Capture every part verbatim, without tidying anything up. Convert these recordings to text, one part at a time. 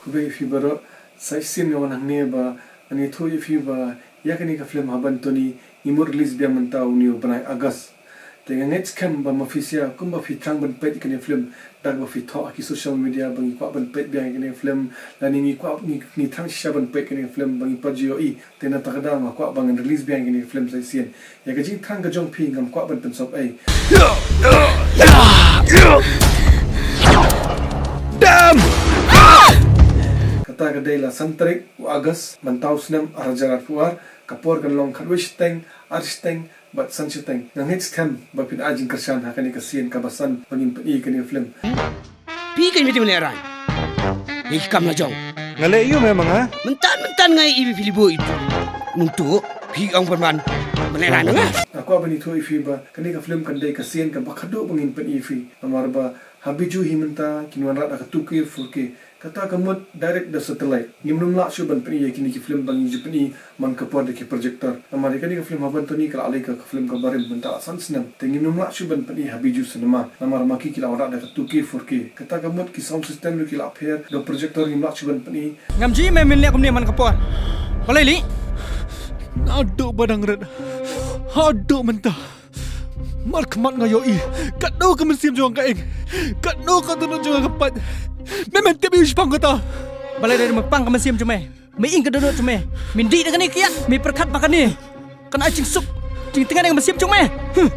Khublei ïa phi baroh, sa shisien nga wan hangne ba ngan ïathuh ïa phi ba ïa kane ka film Haban Tony ngi mut release biang mynta une u bnai August. Te nga ngeit skhem ba ma phi sha kumba phi thrang ban peit ïa kane ka film da kaba phi thoh ha ki social media ba ngi kwah ban peit biang ïa kane ka film, lane ngi kwah, ngi, ngi thrang shisha ban peit ïa kane ka film ba ngi pat ju ïohi. Te na kata ka daw nga kwah ba ngan release biang ïa kane ka film sa shisien. Ïa ka jingthrang ka jong phi ngam kwah ban pynsop ei. Damn! Kata ka dei la san tarik u August mynta u snem ar hajar arphew ar, ka por kan long khatwei shiteng, ar shiteng bad san shiteng. Nga ngeit skhem ba phin ai jingkyrshan ha kane ka sien kaba san ba ngin pyni ïa kane ka film. Phi kein phi dei ban lehrain ïa ki kam la jong. Nga leh aïu me ma nga? Mynta mynta nga ïohi ba phi leh buh ïa u. Mynta phi ong ban ban lehrain ma nga. Nga kwah ban ïathuh ïa phi ba kane ka film kan dei ka sien kaba khadduh ba ngin pyni ïa phi. Namar ba ha Bijou hi mynta kin wanrah da ka two K four K. Kata ka mut direct da satellite. Ngim nym lah shuh ban pyni ïa kine ki film ba ngi ju pyni man ka por da ki projector. Namar ïa kane ka film Haban Tony ka la leit ka, ka film kaba rim mynta la san snem. Te ngim nym lah shuh ban pyni ha Bijou cinema. Namar ma ki ki la wanrah da ka two K four K. Kata ka mut ki sound system ruh ki la pher, da projector ngim lah shuh ban pyni. Ngam ju ïohi me men leh kumne man ka por. Balei lei? Naduh ba dang rit haduh mynta, markhmat nga ïohi katno ka mynsiem jong nga ka ing, katno ka dohnud jong nga ka pait. Me men tip ïa u shaphang kata. Balei dei ma pang ka mynsiem jong me? Me ing ka dohnud jong me. Men dih da kane ka kiad, me pyrkhat ba kane kan ai jingsuk jingtngen ïa ka mynsiem jong me. Huh.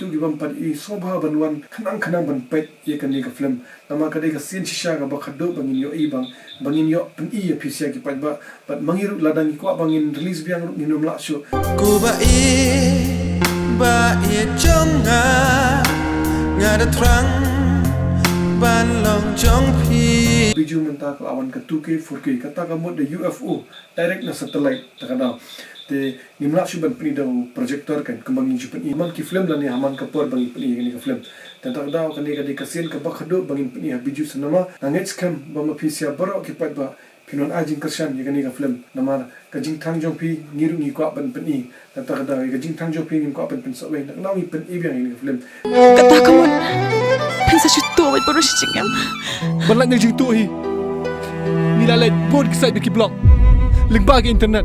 Itu ki bym pat ïohi sngewbha ban wan khnang khnang ban peit ïa kane ka film. Namar ka dei ka sien shisha kaba khadduh ba ngin ïohi bang, ba ngin ïoh pyni ïa phi sha ki paidbah. Bad ma ngi ruh lada ngi kwah ba ngin release biang ruh ngin nym lah shuh. Ko ba ïeit, ba ïeit jong nga, nga da thrang ban long jong phi. Bijou mynta ka la wan ka two K four K, kata ka mut da U F O, direct na satellite, ta ka daw. Te ngim lah shuh ban pyni da u projector kan, kumba ngin ju pyni man ki film lane ha man ka por ba ngin pyni ïa kane ka film. Te ta ka daw kane ka dei ka sien kaba khadduh ba ngin pyni ha Bijou cinema. Nga ngeit skhem ba ma phi sha baroh ki paidbah phin wan ai jingkyrshan ïa kane ka film. Namar ka jingthrang jong phi ngi ruh ngi kwah ban pyni. Te ta ka daw ïa ka jingthrang jong phi ngim kwah ban pynsawei. Nang nang ngi pyni biang ïa kane ka film. Kata ka mut phin sa shu tuh bad baroh shi jingim. Ban lait na jingtuh hi, ngi la leit bun ki site bad ki blog lyngba ki internet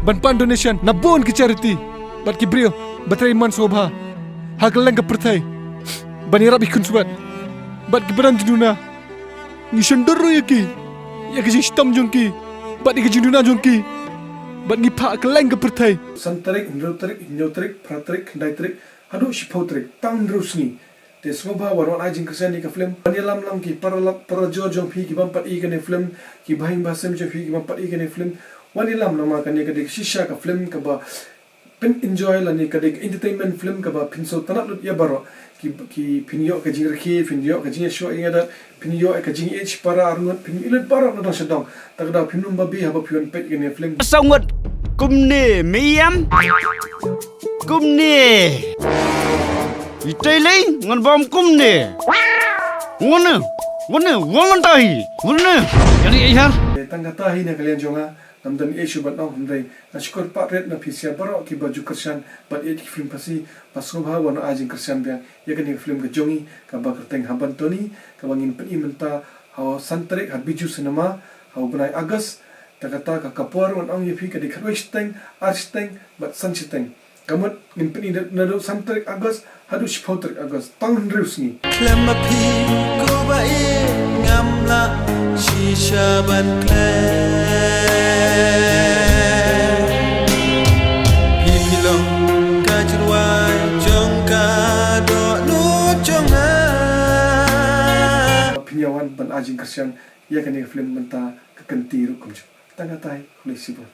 ban pan donation na bun ki charity bad ki briew ba trei man sngewbha ha kylleng ka pyrthei ban ïarap ïa ki khunswet bad kiba don jingduna. Ngi shon dur ruh ïa ki, ïa ka jingshitom jong ki bad ïa ka jingduna jong ki, bad ngi phah kylleng ka pyrthei. San tarik, hynriew tarik, hynñiew tarik, phra tarik, khyndai tarik haduh shiphew tarik, tang hynriew sngi. Te sngewbha wan wan ai jingkyrshan ïa ka film. Wan ïalam lang ki para lok para jor jong phi ki bym pat ïohi kane film, ki bahaïing bahasem jong phi ki bym pat ïohi kane film. Wan ïalam namar kane ka dei ka shisha ka film kaba phin enjoy lane ka dei ka entertainment film kaba phin sngewtynnat lut ïa baroh. Ki, ki phin ïoh ka jingrakhe, phin ïoh ka jingïashoh ïa nga da, phin ïoh ka jingïeit shipara arngut, phin ïoh lut baroh na dong sha dong. Ta ka daw phin ym babe haba phi wan peit kane film. Saw ngut kumne me ïam. Kumne. Itei lei ngan bam kumne. Ngone, ngone, ngone tahi. Ngone. Jadi ai ha. Tang kata hi na ka liang jong nga. Ngam don ei shuh ban ong hynrei nga shukor pathriat na phi sha baroh kiba ju kyrshan bad ïeit ki film Khasi. Ba sngewbha wan ai jingkyrshan biang ïa kane ka film ka jong ngi kaba kyrteng Haban Tony kaba ngin pyni mynta ha u san tarik ha Bijou Cinema ha u bnai August. Ta kata ka, ka por wan ong ïa phi ka dei khatwei shiteng, ar shiteng bad san shiteng. Ka mut ngin pyni naduh san tarik August haduh shiphew tarik August, tang hynriew sngi. Khlem ma phi ko ba ïeit ngam lah shisha ban klet. Phi phi long ka jingrwai jong ka dohnud jong nga. Phin ïa wan ban ai jingkyrshan ïa kane ka film mynta ka kynti ruh kumjuh. Tang katai, khublei shibun.